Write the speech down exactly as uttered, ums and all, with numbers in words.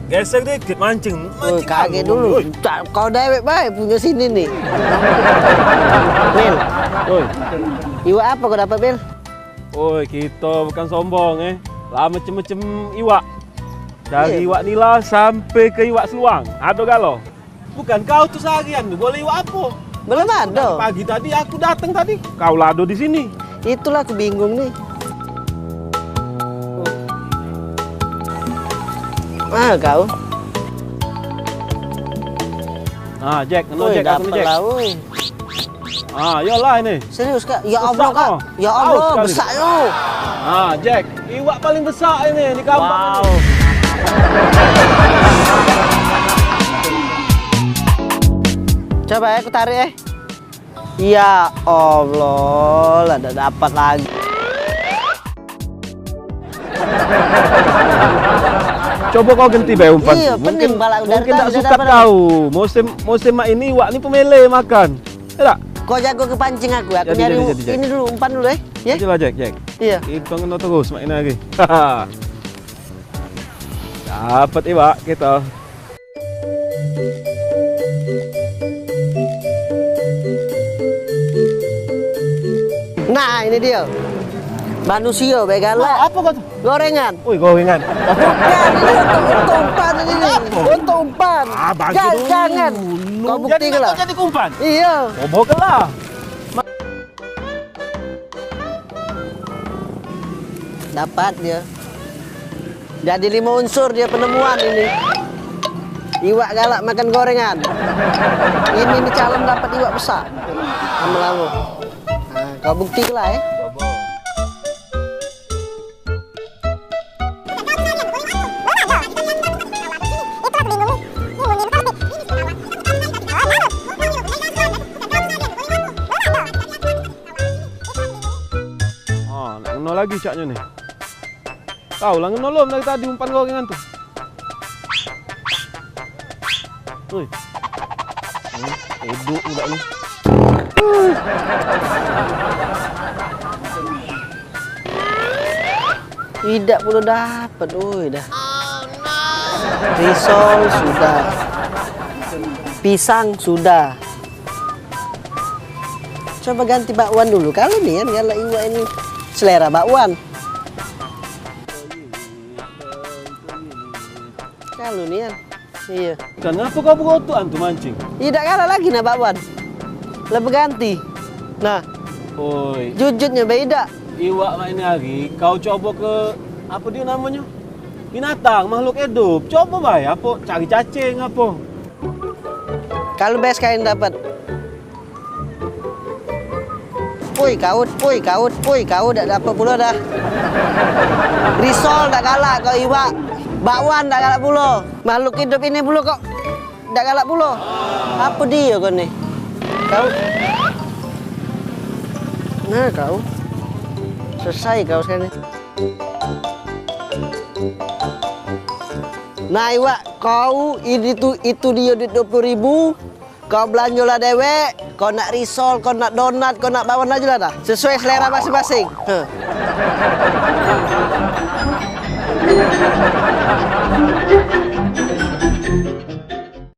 Geser dikit mancing. Oi, mancing kagek angin, dulu. Oi. Tak, kau dewek bae punyo sini ni. Mil. Oi. Iwak apo kau dapat, Mil? Oi, kito bukan sombong, eh. La macem-macem iwak. Dari iwak nila sampe ke iwak seluang. Ado galo. Bukan kau tu seharian tu boleh iwak apo? Belum ado. Pagi tadi aku dateng tadi, kau la ado di sini. Itulah aku bingung ni. Ah, kau. Ah, Jack, keno Jack, aku ni, Jack. Lah, oi. Ah, iyolah ini. Serius, Kak? Ya Allah, Kak. Ya Allah, besak yo. Ah, Jack, iwak paling besak ini di kampung ini. Coba, eh, aku tarik, eh. Ya Allah, lah dak dapat lagi. Coba kau genti be umpan. Iyo, pening pala aku dari tadi dak dapat. Mungkin dak sukat kau. Musim, musim mak ini iwak ni pemele makan. Yo dak? Kau jago ke pancing aku. Aku nyari ini dulu, umpan dulu, eh. Yo. Ajolah, Jack, Jack. Iyo. Kito ngeno terus mak ini lagi. Dapat iwak kito. Nah, ini dio. Manusio be galak. Wah, apo kau tu? Gorengan. Oi, gorengan. Bukan, ini untuk, untuk umpan ini. Apo? Untuk umpan. Ah, bagi dulu. Jangan. Kau bukti ke lah. Jadi umpan? Iyo. Coba ke lah. Dapat dio. Jadi limo unsur dio penemuan ini. Iwak galak makan gorengan. Ini ni calon dapat iwak besak. Lamo-lamo. Nah, kau bukti ke lah, eh. Ah, nak ngeno lagi caknyo ni. Tau lah ngeno lom dari tadi umpan gorengan tu. Oi. Hmm, edok budak ni. Idak pulo dapet, oi dah. Risol sudah. Pisang sudah. Coba ganti bakwan dulu. Kalu nian galak iwak ini. Selera bakwan. Kalu nian. Iyo. Kan ngapo kau berotokan tu mancing? Idak galak lagi nak bakwan. Lah beganti. Nah. Oi. Jujutnyo be idak. Iwak mak ini hari kau coba ke, apo dio namonyo? Binatang, makhluk idup. Coba bae, apo cari cacing apo. Kalu bes kain dapat. Pui, kaut, pui, kaut, pui, kaut, dak dapet pulo dah. Risol dak galak kok iwak. Bakwan dak galak pulo. Makhluk idup ini pulo kok dak galak pulo. Apo dio kau ni? Kau. Nah, kau. Selesai kau sekarang ni. Nah, iwak, kau ini tu, itu dio duit dua puluh ribu. Kau belanjo lah dewek, kau nak risol, kau nak donat, kau nak bakwan ajo lah dah. Sesuai selera masing-masing. Heh.